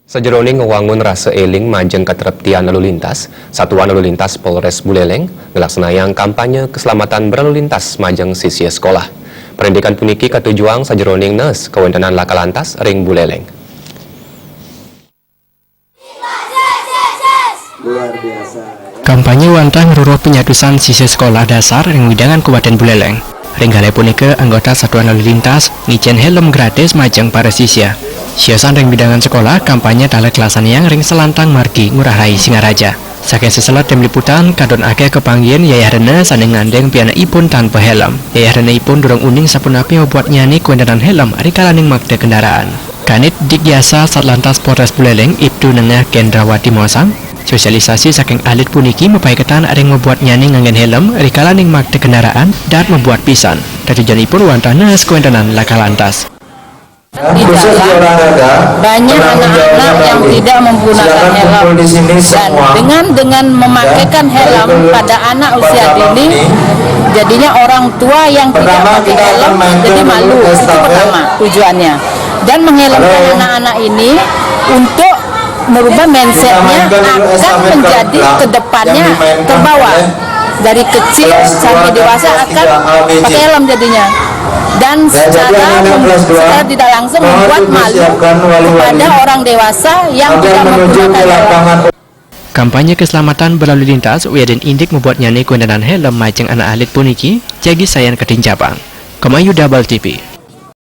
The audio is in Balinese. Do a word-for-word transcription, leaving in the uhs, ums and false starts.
Sajeroning ngewangun rasa eling majeng katereptian lalu lintas, Satuan Lalu Lintas Polres Buleleng ngelaksanayang kampanye keselamatan berlalu lintas majeng sisia sekolah. Parindikan puniki katujuang sajeroning nees kawentenan laka lantas ring Buleleng. Kampanye wantah ngruruh penyatusan sisia sekolah dasar ring wewidangan Kabupaten Buleleng. Ring galih punika, anggota Satuan Lalu Lintas ngicen helm gratis majeng para sisia. Siosan ring wewidangan sekolah, kampanye taler kalaksanayang ring salantang margi Ngurah Rai, Singaraja. Saking seseled tim liputan, kadun akeh kapanggihin yayah rena sane ngandeng pianakipun tanpa helm. Yayah rena ipun durung uning sapunapi mabuatnyane kawentenan helm rikalaning makta kendaraan. Kanit Dikyasa Satlantas Polres Buleleng, Ibtu Nengah Kendrawati maosang, sosialisasi saking alit puniki mapaiketan ring mabuatnyane nganggen helm rikalaning makta kendaraan, dahat mabuat pisan. Tetujonipun wantah nees kawentenan laka lantas. Di dalam, banyak anak-anak yang tidak menggunakan helm, dan dengan dengan memakaikan helm pada anak usia dini, jadinya orang tua yang tidak pakai helm jadi malu. Itu pertama tujuannya. Dan menghelmkan anak-anak ini untuk merubah mindsetnya akan menjadi kedepannya terbawa dari kecil sampai dewasa akan pakai helm jadinya, dan secara secara tidak langsung membuat malu kepada orang dewasa yang tidak menggunakan helm. Kampanye keselamatan berlalu lintas wiadin indik mabuatnyane kawentenan helm majeng anak alit puniki jagi sayan katinjapang. Kemayu Double T V.